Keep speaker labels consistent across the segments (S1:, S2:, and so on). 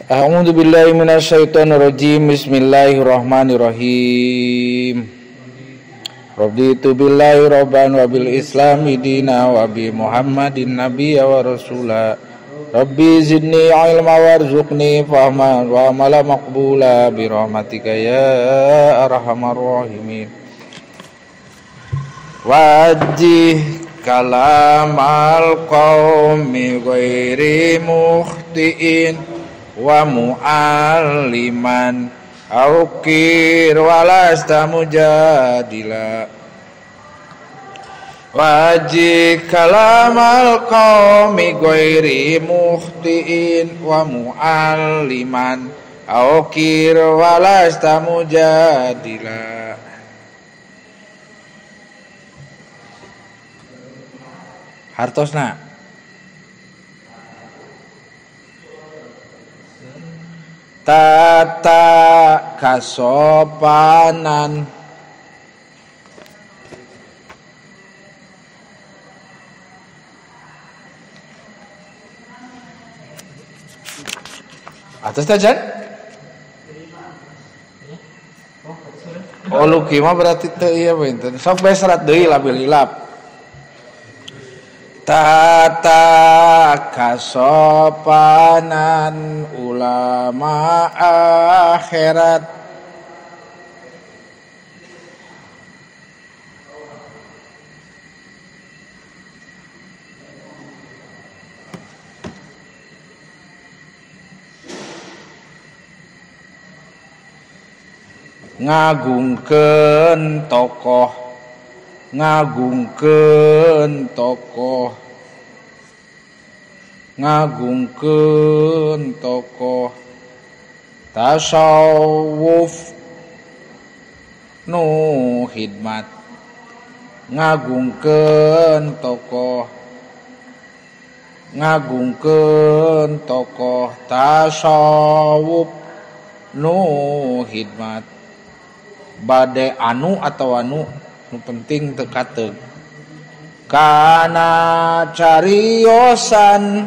S1: A'udzu billahi minasyaitonir rajim. Bismillahirrahmanirrahim. Raditu billahi rabban wa bil islami dina wa bi Muhammadin nabiyya wa rasula. Rabbi zidni ilma warzuqni fahman wa amala maqbula bi rahmatika ya arhamar rahimin. Wajih kalamal qaumi ghairi mukhtiin wa mu'alliman aukir walasta mujadila. Wajih kalamal qaumi ghairi mukhtiin wa mu'alliman aukir walasta mujadila. Hartosna tata kasopanan atas tajan? Oh luki mah berarti teu ieu benten. Sok bae serat deui labil hilap. Tata kasopanan ulama akhirat ngagungkeun tokoh, ngagungkeun tokoh, ngagungkeun tokoh tasawuf nu khidmat, ngagungkeun tokoh, ngagungkeun tokoh tasawuf nu khidmat. Bade anu atau anu nu penting teu kateug kana cariosan,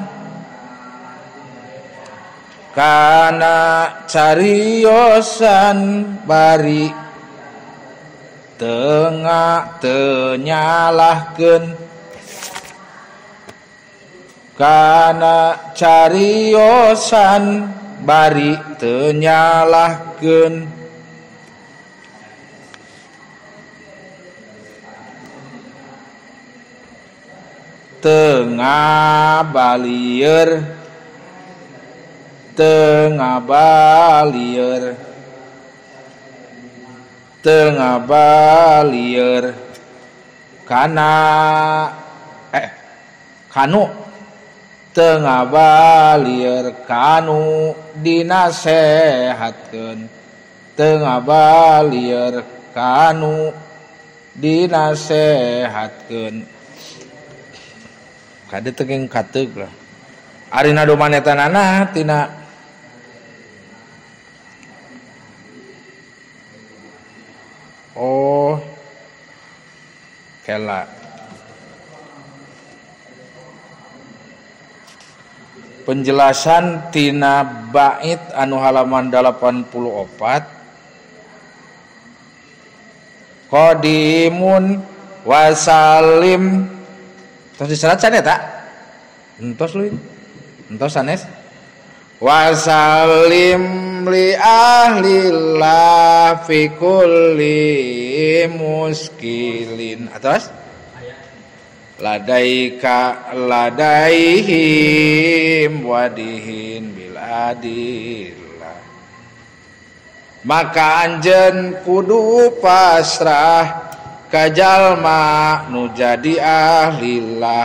S1: kana cariosan bari tengah teu nyalahkeun, kana cariosan bari teu nyalahkeun. Tengah balieur, tengah balieur, tengah balieur kana kanu, tengah balieur kanu dinasehatkeun, tengah balieur kanu dinasehatkeun. Kade teu kateug lah. Ari nadomanetanana tina oh kela penjelasan tina bait anu halaman 84 qadimun wasalim. Tos diserat can eta? Entos luin. Entos sanes. Wasalim li ahlillah fi kulli muskilin. Atos? Ladaika ladaihim wadihin bil adillah. Maka anjeun kudu pasrah kajalma nu jadi ahlilah.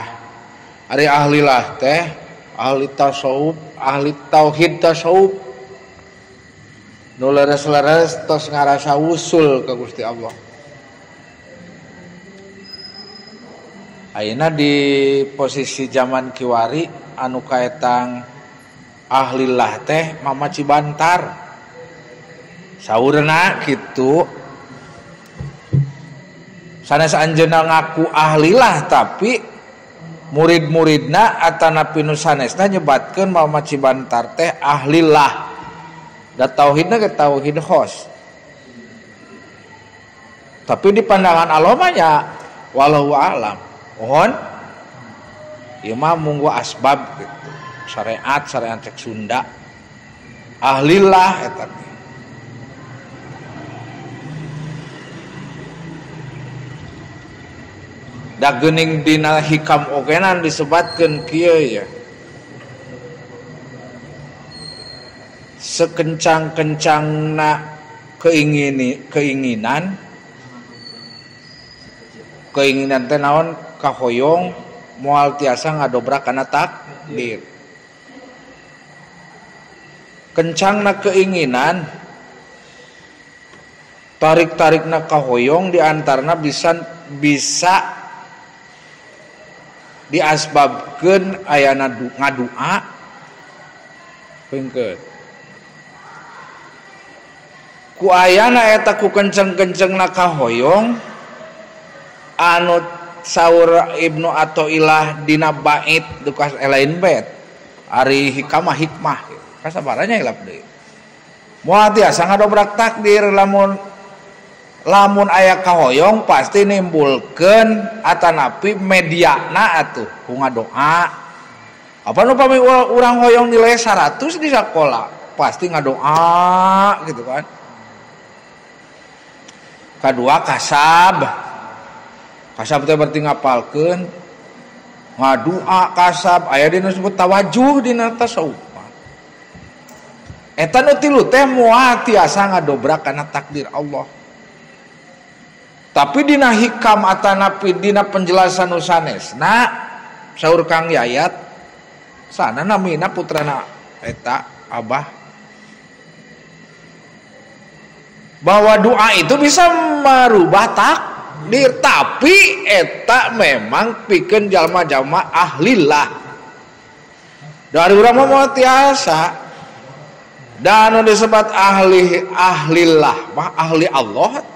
S1: Ari ahlilah teh ahli tasawuf, ahli tauhid tasawuf nu leres-leres tos ngarasa wusul ka Gusti Allah. Ayeuna di posisi zaman kiwari anu kaetang ahlilah teh Mama Cibantar saurna kitu. Sanes anjeunna ngaku ahlilah tapi Murid-muridna atanapi nu sanesna nyebatkeun Muhammad Cibantar teh ahlillah. Da tauhidna ge tauhid khos. Tapi di pandangan Allah mah nya wallahu alam. Mohon ieu mah munggu asbab gitu. Syariat cek Sunda. Ahlillah eta teh. Da geuning dina hikam ogenan disebatkeun kieu ya. Sekencang-kencangna keinginan teh naon kahoyong moal tiasa ngadobrak kana takdir. Kencangna keinginan tarik-tarikna kahoyong diantarna bisa diasbabkeun ayana ngadua pengkeun ku ayana eta ku kenceng-kencengna kahoyong anu saur Ibnu Athaillah dina bait duka lain bait ari hikamah hikmah kasabaranya hilap deui moal tiasa ngadobrak takdir lamun aya kahoyong pasti nimbulkeun atanapi mediana atuh ku ngadoa. Apa nu pami urang hoyong nilai 100 di sakola pasti ngadoa gitu kan. Kadua kasab. Kasab teh berarti ngapalkeun ngadua kasab aya dina disebut tawajuh dina tasawuf. Eta nu tilu teh moal tiasa ngadobrak kana takdir Allah. Tapi dina hikam atanapi dina penjelasan nu sanesna saur Kang Yayat sana namina putrana eta abah bahwa doa itu bisa merubah takdir tapi eta memang pikeun jalma-jalma ahlillah. Dari urang mah moal tiasa dan nu disebut ahli ahlillah mah ahli Allah.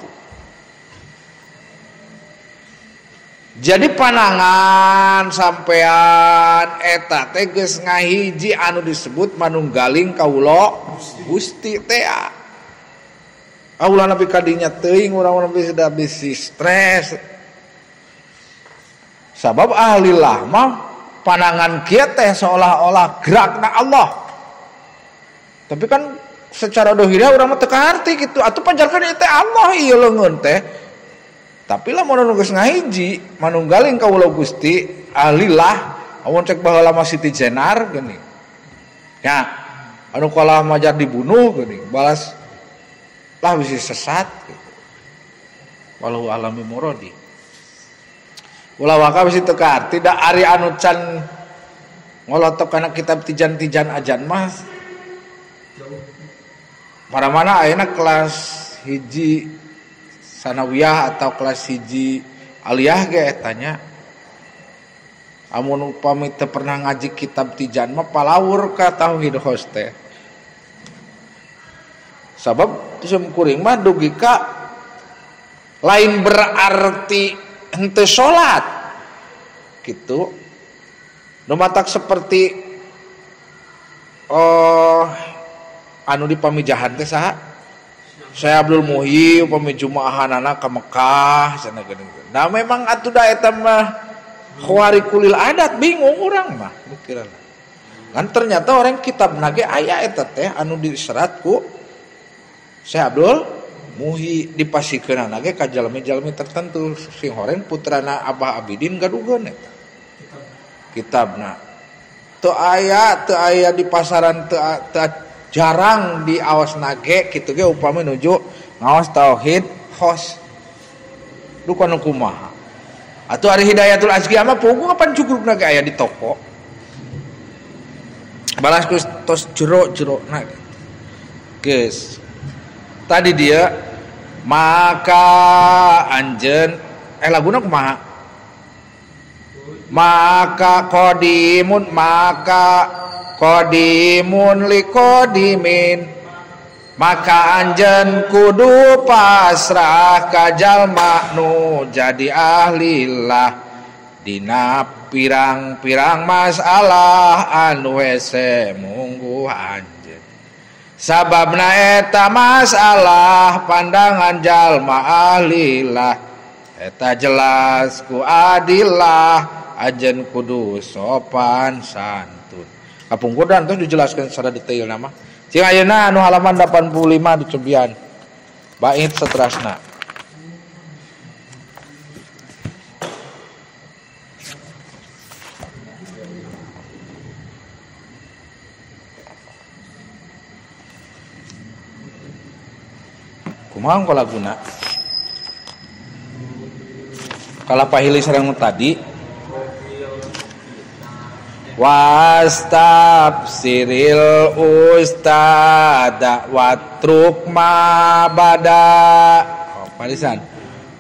S1: Jadi panangan sampean eta teh geus ngahiji anu disebut manunggaling kaula Gusti teh. Ulah nepi ka dinya teuing urang-urang bisa bisi stres. Sabab ahlillah mah panangan kieu teh seolah-olah gerakna Allah. Tapi kan secara dohirnya urang mah teu kaharti kitu. Atuh pajarkeun ieu teh Allah ieu leungeun teh. Tapi lamun anu geus ngahiji manunggaling kaula Gusti ahlillah amun cek baheula mah Siti Jenar geuning. Ya, anu kalah majar dibunuh geuning, balas lah bisi sesat gitu. Wallahu a'lam bimuradi. Ulah waka bisi teu kaarti da ari anu can ngolotok kana kitab tijan-tijan ajan mah. Para mana ayeuna kelas hiji sanawiyah atau kelas hiji aliyah ge etanya amun upami teu pernah ngaji kitab tijan mah palawur ka tauhid khos teh. Sabab sum kuring mah dugi ka lain berarti henteu salat gitu. Nu matak seperti anu di pamijahan teh saha? Saya Abdul Muhyi upami jumaahanana ka Mekah cenah geuning. Nah memang atuh da eta mah khawarikulil adat bingung urang mah mikirna. Kan ternyata orang kitab nage aya eta teh anu diserat ku Syekh Abdul Muhyi dipasikeunana ge ka jalmi-jalmi tertentu sing horeng putrana Abah Abidin gadugeun eta. Kitabna. Teu aya di pasaran teu jarang di awas nage kitu ge upami nuju ngaos tauhid khos. Duka nu kumaha. Atuh ari Hidayatul Azkiyah mah puguh kapan cukrukna ge aya di toko. Balas ku tos jero-jerona. Geus. Tadi dia maka anjeun laguna kumaha? Maka qadimun maka qadimun liqadimin maka anjeun kudu pasrah ka jalma nu jadi ahlillah Dina pirang-pirang masalah anu hese mungguh anjeun. Sababna eta masalah pandangan jalma ahlilah eta jelas ku adilah anjeun kudu sopan santun. Kapungkurdan terus dijelaskan secara detail nama. Cing ayeuna anu halaman 85 dicobian. Bait seterusna. Kumaha engko laguna? Kalah pahili sareng tadi. Wastafsiril ustada watruk ma bada. Oh, parisan.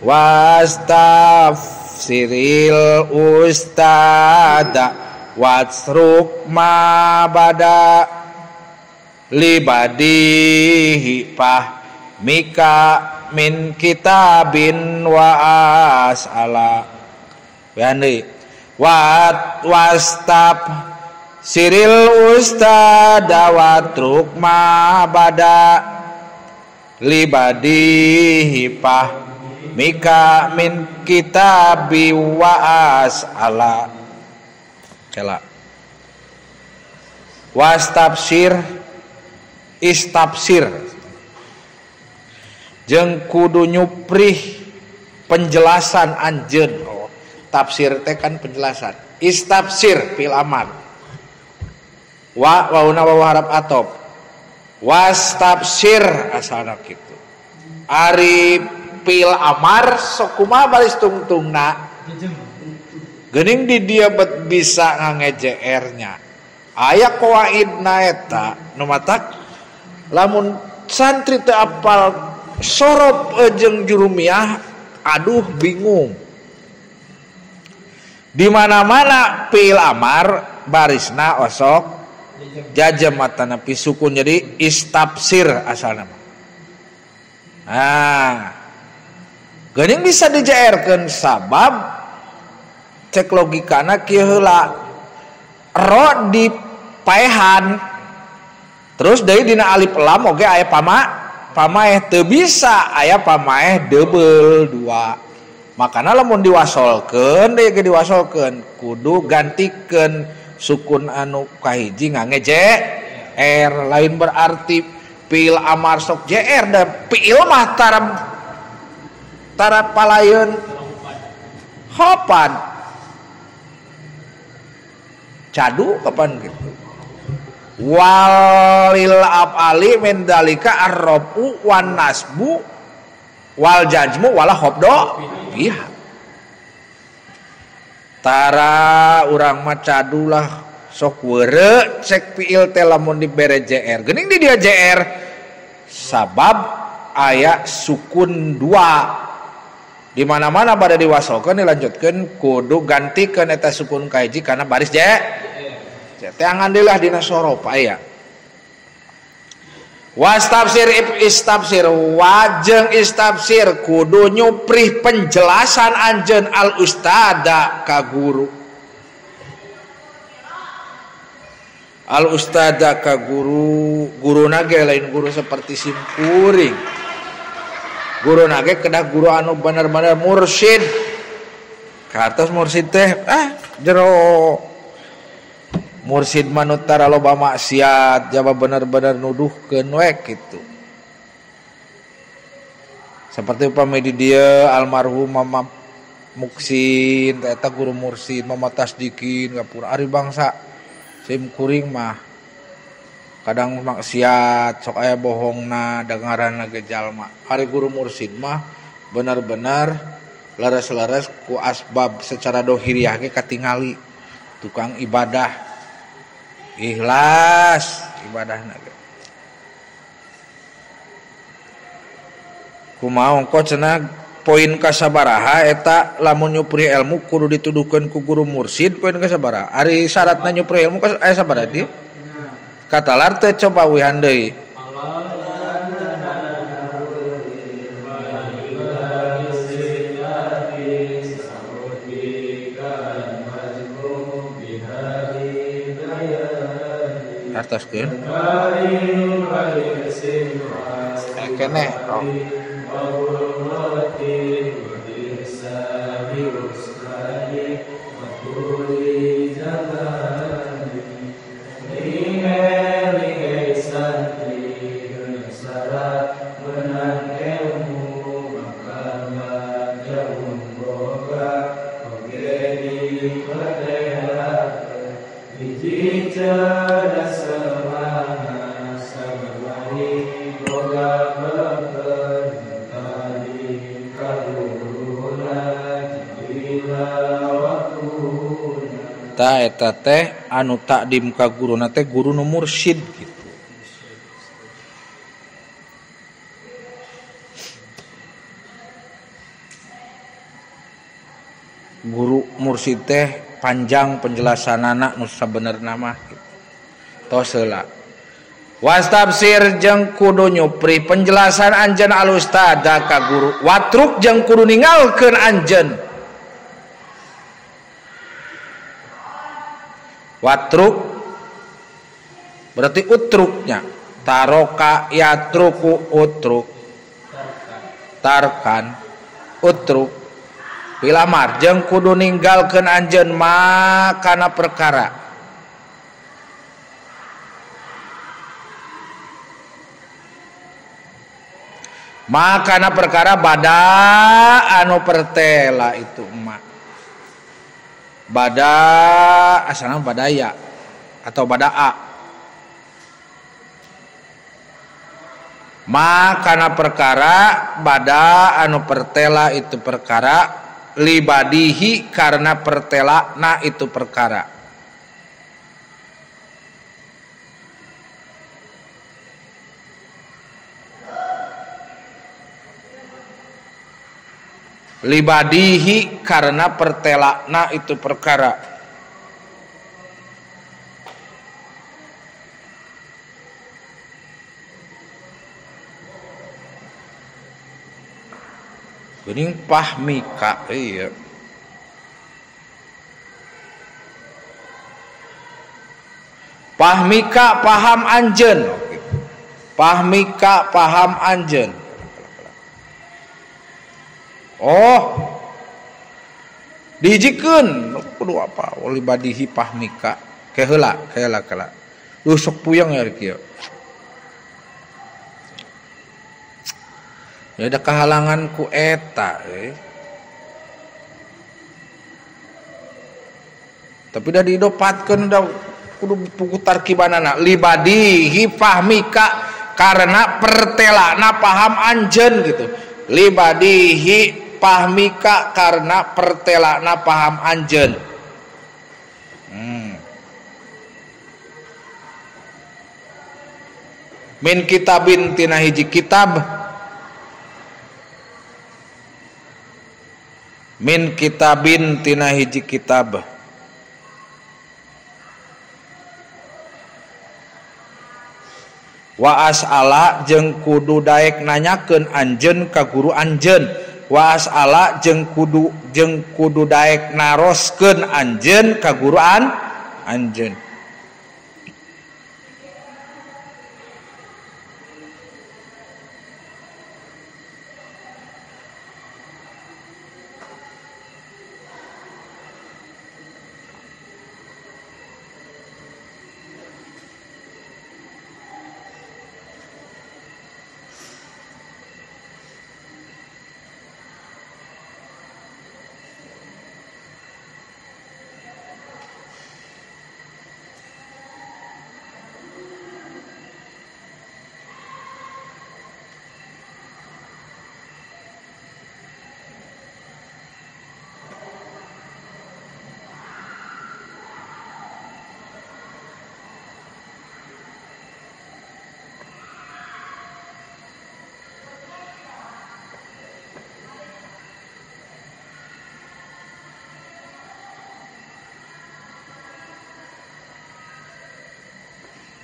S1: Wastafsiril ustada watruk ma bada libadihi pah mika min kitabin wa asala. Wean wat wastab siril ustada watruk ma bada libadihi pah mika min kitabi wa asala. Kela wastafsir istafsir jeung kudu nyuprih penjelasan anjeun. Oh, tafsir teh kan penjelasan. Istafsir fil amar. Wa wauna wa harap atop. Wastafsir asalna kitu. Ari fil amar sok kumaha baris tungtungna? Geuning di dia bet bisa ngange JR-nya. Aya qawaidna eta nu matak lamun santri teu apal sorob jeung jurumiah aduh bingung. Di mana-mana fi'il amar barisna osok jajam matana pi sukun jadi istafsir asalna mah. Nah, geuning bisa dijaerkeun sabab cek logikana kieu heula ro di paehan terus deui dina alif lam oge aya pama pamaeh teu bisa aya pamaeh double dua. Makana lamun diwasolkeun deui ge diwasolkeun kudu gantikeun sukun anu kahiji ngange J R lain berarti fi'il amar sok JR da fi'il mah tara palayeun hopan cadu kapan gitu. Walil af'ali min dalika arrafu wan nasbu wal jazmu wala khobdo biha. Tara urang mah cadulah sok weureu cek fiil teh lamun dibere JR. Geuning di dia JR sabab aya sukun dua. Di mana-mana pada diwasolkeun dilanjutkeun kudu gantikeun eta sukun kahiji kana baris J. Teangan deui dina sorof aya. Wastafsir istafsir wajeng istafsir kudu nyuprih penjelasan anjeun al ustada ka guru. Al ustada ka guru, guruna ge lain guru seperti simkuring. Guruna ge kedah guru anu bener-bener mursyid. Ka atas mursyid teh jero. Mursid manut tara loba maksiat jaba bener-bener nuduhkeun we kitu. Seperti upami di dieu almarhum Mama Muksin eta guru mursid Mama Tasdikin kapur ari bangsa sim kuring mah kadang maksiat sok aya bohongna da ngaranna ge jalma. Ari guru mursid mah bener-bener laras-laras ku asbab secara dohiriah ge katingali tukang ibadah ikhlas ibadahna ge. Kumaha ongko cenah poin kasabaraha eta lamun nyupri ilmu kudu dituduhkeun ku guru mursid poin kasabaraha. Ari syaratna nyupri ilmu aya sabaraha di? Katalar teh coba wihan deui. Artoskeun. Keneh. Oh. Ta eta teh anu takdim ka guruna teh guru nu mursyid gitu. Guru mursyid teh panjang penjelasanana nu sabenerna mah gitu. Tos heula. Wastabsir jeung kudu nyupri penjelasan anjeun al ustada ka guru. Watruk jeung kudu ninggalkeun anjeun. Watruk berarti utruknya taroka yatruku utruk tarkan utruk pilamar jeung kudu ninggalkeun anjeun makana perkara makana perkara bada anu pertela itu emak bada asalna badaya atau badaa makana perkara bada anu pertela itu perkara libadihi karena pertela na itu perkara libadihi karena pertelakna itu perkara geuning pahmika iya pahmika paham anjeun pahmika paham anjeun. Oh, dihijikeun kudu apa? Olibadihi pahmika. Keheula, keheula kela. Duh sok puyeng ya kieu. Ya ada kehalangan ku eta eh. Tapi dah didopatkeun da kudu puku tarkibanana libadihi pahmika karena pertelana paham anjeun gitu. Libadihi pahmika karena pertelana paham anjeun. Min kitabin tina hiji kitab. Min kitabin tina hiji kitab. Wa as'ala jeung kudu daek nanyakeun anjeun ka guru anjeun. Wa as'ala jeung kudu daek naroskeun anjeun ka guru anjeun.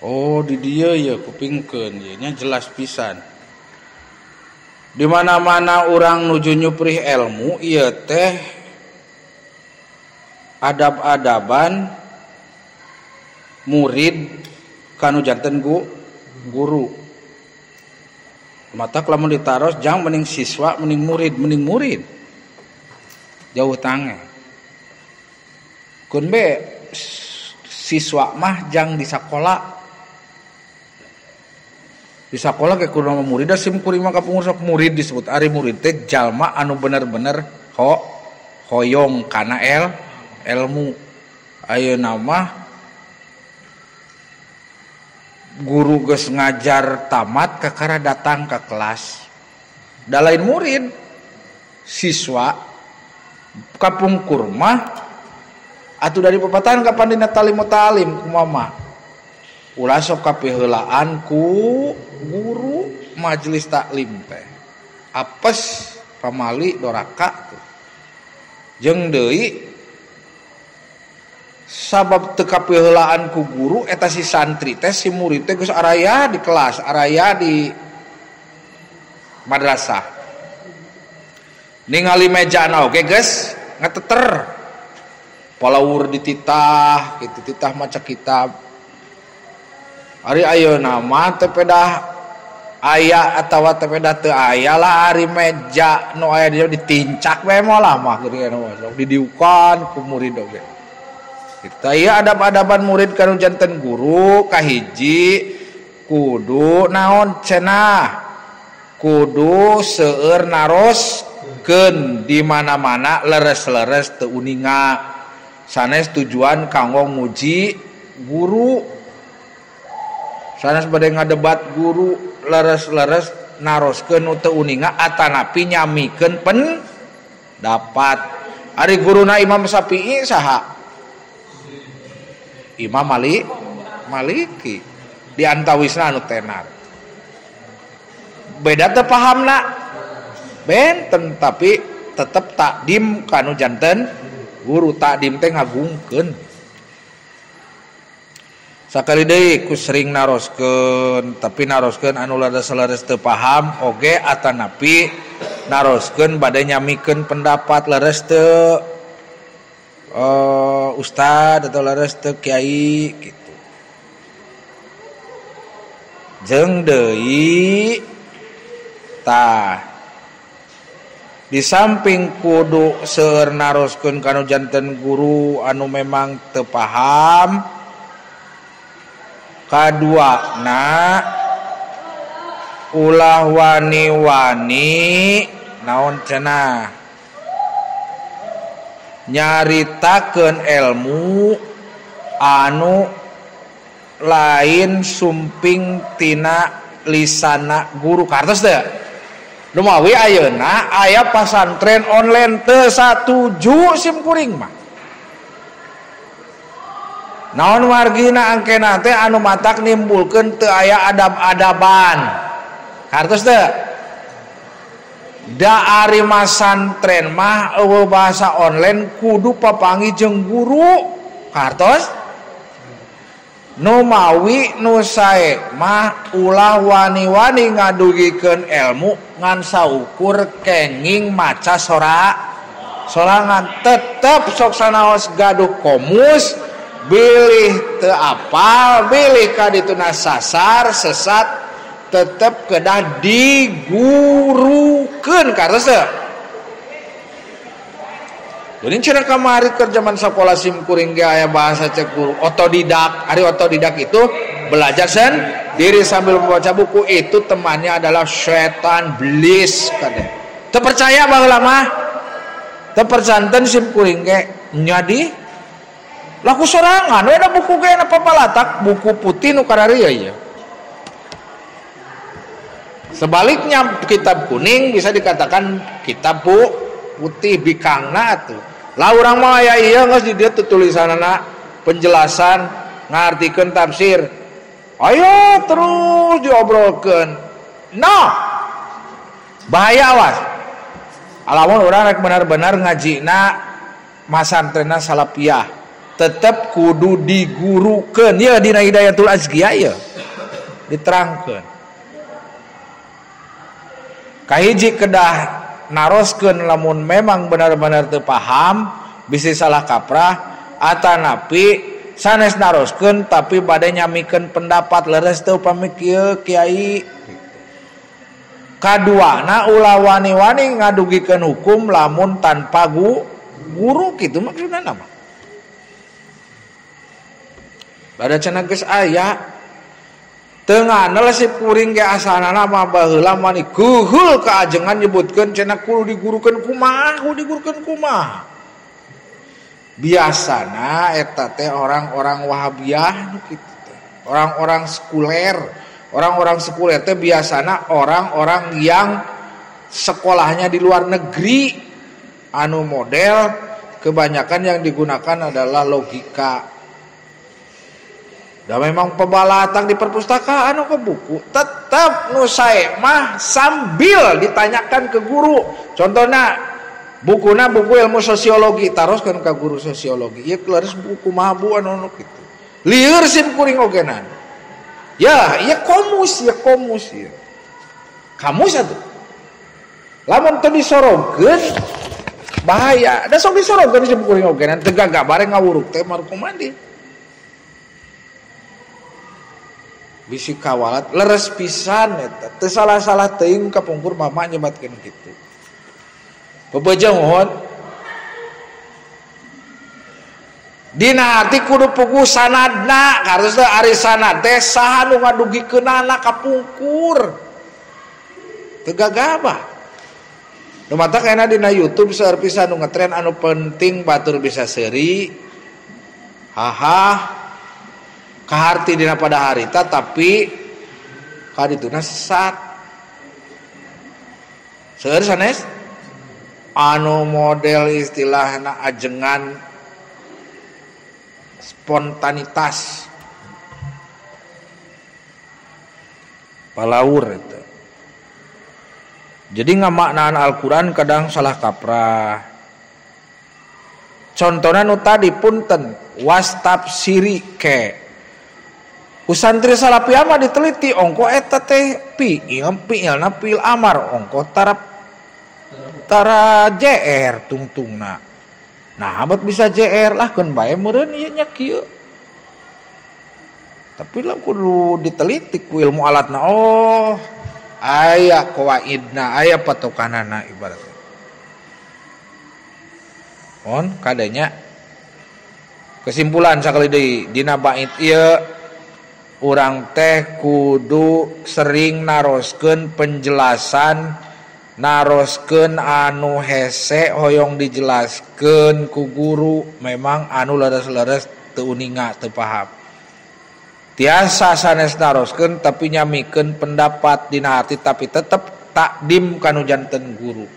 S1: Oh di dia ya kupingkeun ieu nya jelas pisan. Di mana-mana urang nuju nyuprih ilmu ieu teh adab-adaban murid kanu janten guru. Matak lamun ditaros jang mending siswa mending murid, mending murid. Jauh tange. Kun be siswa mah jang di sakola. Di sakola ke kudu murid da sim kuring mah kapungkur sok murid disebut ari murid teh jalma anu bener-bener hoyong kana ilmu. Ayeuna mah guru geus ngajar tamat kakara datang ke kelas. Da lain murid, siswa kapungkur mah atuh dari pepatahan kapan dina talim talim kumaha mah. Ulah sok kapiheulaan ku guru majelis taklim teh. Apes pamali doraka tuh. Jeung deui sabab teu kapiheulaan ku guru eta si santri teh si murid teh geus araya di kelas, araya di madrasah. Ningali mejana oge geus ngateter. Palaur dititah kitu, titah maca kitab. Ari ayeuna mah teu pedah aya atawa teu pedah teu aya lah ari meja nu aya di ditincak we moal mah geuning sok didiukan ku murid oge. Kita ieu adab-adaban murid kanu janten guru kahiji kudu naon cenah kudu seueur naroskeun di mana-mana leres-leres teu uninga sanes tujuan kanggo muji guru sanes bade ngadebat guru leres-leres naroskeun nu teu uninga atanapi nyamikeun pendapat. Ari guruna Imam Syafi'i saha? Imam Maliki di antawisna anu tenar. Beda teu pahamna benten tapi tetep takdim kanu janten guru. Takdim teh ngagungkeun. Sakali deui ku sering naroskeun tapi naroskeun anu leres-leres teu paham oge atanapi naroskeun bade nyamikeun pendapat leres teu ustad atau leres teu kiai gitu. Jeung deui tah di samping kudu seueur naroskeun kanu janten guru anu memang teu paham, kaduana ulah wani-wani naon cenah nyaritakeun ilmu anu lain sumping tina lisana guru. Kartos teu? Lumawi ayeuna aya pasantren online teu satuju sim kuring mah. Naon wargina angkena teh anu matak nimbulkeun teu aya adab-adaban. Kartos teu? Da ari masantren mah eueuh bahasa online kudu papanggih jeung guru. Kartos? Nu mawi nu sae mah ulah wani-wani ngadugikeun ilmu ngan saukur kenging maca sorangan. Tetep sok sanaos gaduh komus bilih teu apal bilih kadituna sasar sesat tetep kedah digurukeun. Kartos teu? Jadi cenah kamari keur zaman sakola sim kuring ge aya bahasa cek guru otodidak. Ari otodidak itu belajar sendiri sambil membaca buku, itu temannya adalah setan belis kade. Teu percaya baheula mah? Teu percanten sim kuring ge nyadi laku sorangan we da buku ge na papalatak buku putih nu kararieu ieu. Sebaliknya kitab kuning bisa dikatakan kitab putih bikangna atuh. Lah urang mah aya ieu geus di dieu tulisanana penjelasan ngartikeun tafsir. Ayo terus diobrolkeun. No. Bahaya awas. Alamun urang rek benar-benar ngajina masantrenna salafiyah, tetep kudu digurukeun ieu dina Hidayatul Azkiyah ieu. Diterangkeun. Kahiji kedah naroskeun lamun memang benar-benar teu paham bisi salah kaprah atanapi sanes naroskeun tapi bade nyamikeun pendapat leres teu upami kieu kiai. Kaduana ulah wani-wani ngadugikeun hukum lamun tanpa guru kitu maksudna mah. Bada cenah geus aya teu nganel si kuring ge asalna mah baheula mani geuheul ka ajengan nyebutkeun cenah kudu digurukeun kumaha, kudu digurukeun kumaha. Biasana eta teh orang-orang Wahabiyah nu kitu teh. Orang-orang sekuler. Orang-orang sekuler teh biasana orang-orang yang sekolahnya di luar negeri anu model kebanyakan yang digunakan adalah logika. Da memang pebalatang di perpustakaan ke buku tetap nu sae mah sambil ditanyakan ke guru. Contohna bukuna buku ilmu sosiologi taroskeun ka guru sosiologi. Ieu leres buku mah bu anu kitu. Lieur sim kuring ogenan. Ya, ieu komus, ya komus ieu. Kamus atuh. Lamun teu disorongkeun bahaya. Da sok disorongkeun sim kuring ogenan teu gagabare ngawuruk teh markomandi. Bisi kawalat leres pisan eta teu salah-salah teuing kapungkur mama nyebatkeun kitu. Bebeja mohon. Dina arti kudu puguh sanadna kartos teh ari sanad teh saha nu ngadugikeunana kapungkur. Teu gagabah. Nu matak ayeuna dina YouTube seueur pisan nu ngetren anu penting batur bisa seuri. Haha. Kaharti dina pada harita tapi kadituna sesat. Seueur sanes anu model istilahna ajengan spontanitas palaur itu. Jadi ngamaknaan Al-Qur'an kadang salah kaprah. Contohna nu tadi punten wastafsiri ke ku santri salafiyah mah diteliti ongko eta teh fi'il fi'ilna fi'il amar ongko tara JR tungtungna. Nah abot bisa JR lah keun bae meureun ieu nya kieu. Tapi lah kudu diteliti ku ilmu alatna. Oh aya qawaidna aya patokanana ibaratna. On kadanya kesimpulan sakali deui dina bait ieu urang teh kudu sering naroskeun penjelasan, naroskeun anu hese hoyong dijelaskeun ku guru memang anu leres-leres teu uninga teu paham. Tiasa sanes naroskeun tapi nyamikeun pendapat dina hati tapi tetep takdim kanu janten guru.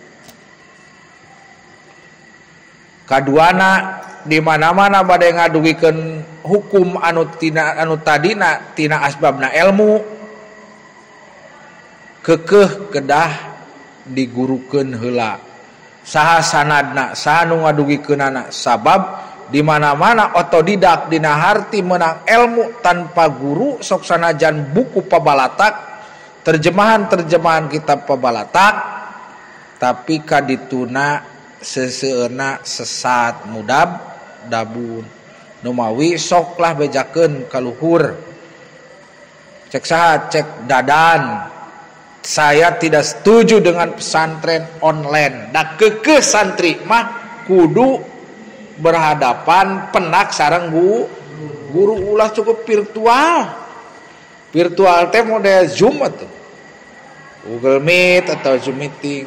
S1: Kaduana di mana-mana bade ngadugikeun hukum anu tina anu tadina tina asbabna ilmu kekeh kedah digurukeun heula saha sanadna saha nu ngadugikeunana sabab di mana-mana otodidak dina harti menang ilmu tanpa guru sok sanajan buku pabalatak terjemahan-terjemahan kitab pabalatak tapi kadituna seseueurna sesat mudab dabun numawi soklah bejakeun kaluhur cek saha cek dadan saya tidak setuju dengan pesantren online da keukeuh santri mah kudu berhadapan penak sareng guru ulah cukup virtual virtual teh model Zoom atuh Google Meet atau Zoom meeting.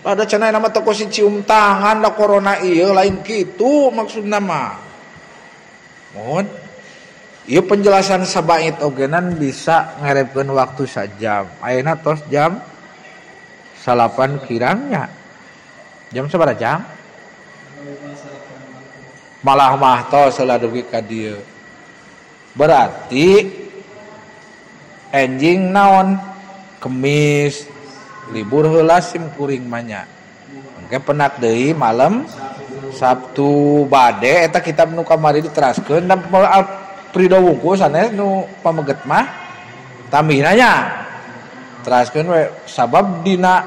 S1: Ada cenah nama toko si cium tangan da corona ieu lain kitu maksudna mah. Mohon ieu penjelasan sabait ogenan bisa ngarepkeun waktu sajam. Ayeuna tos jam 9 kirangnya. Jam sabaraha jam? Malah mah tos heula dugi ka dieu. Berarti enjing naon? Kemis libur heula sim kuring manya. Engke penak deui malam Sabtu bade eta kitab nu kamari diteraskeun dan Prido wungkul sanes nu pameget mah tambihna nya. Teraskeun we sabab dina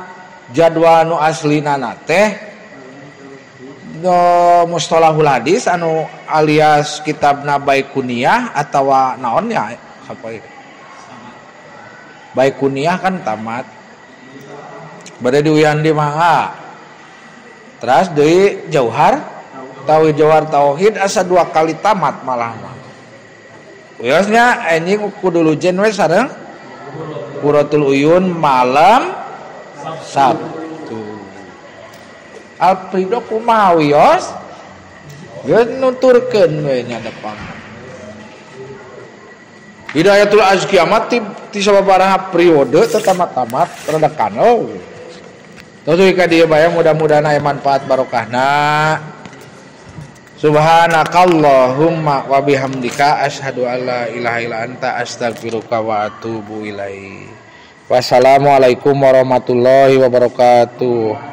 S1: jadwal nu aslinana teh Mustalahul Hadis anu alias kitabna Baikuniyah atawa naon ya sapa ieu? Baikuniyah kan tamat. Bade diuyan di mangga. Terus deui Jauhar Tauhid, Jauhar Tauhid asa 2 kali tamat malah mah. Wiosnya anjing kudu lujen we sareng Qurratul Uyun malam Sabtu. Alfredo kumaha wios? Geus nuturkeun we nya depan. Hidayatul Azkiya mah ti sababaraha periode teu tamat-tamat rada kano. Terus ka dieu bae mudah-mudahan aya manfaat barokahna. Subhanakallahumma wa bihamdika asyhadu alla ilaha illa anta astaghfiruka wa atubu ilaik. Wassalamualaikum warahmatullahi wabarakatuh.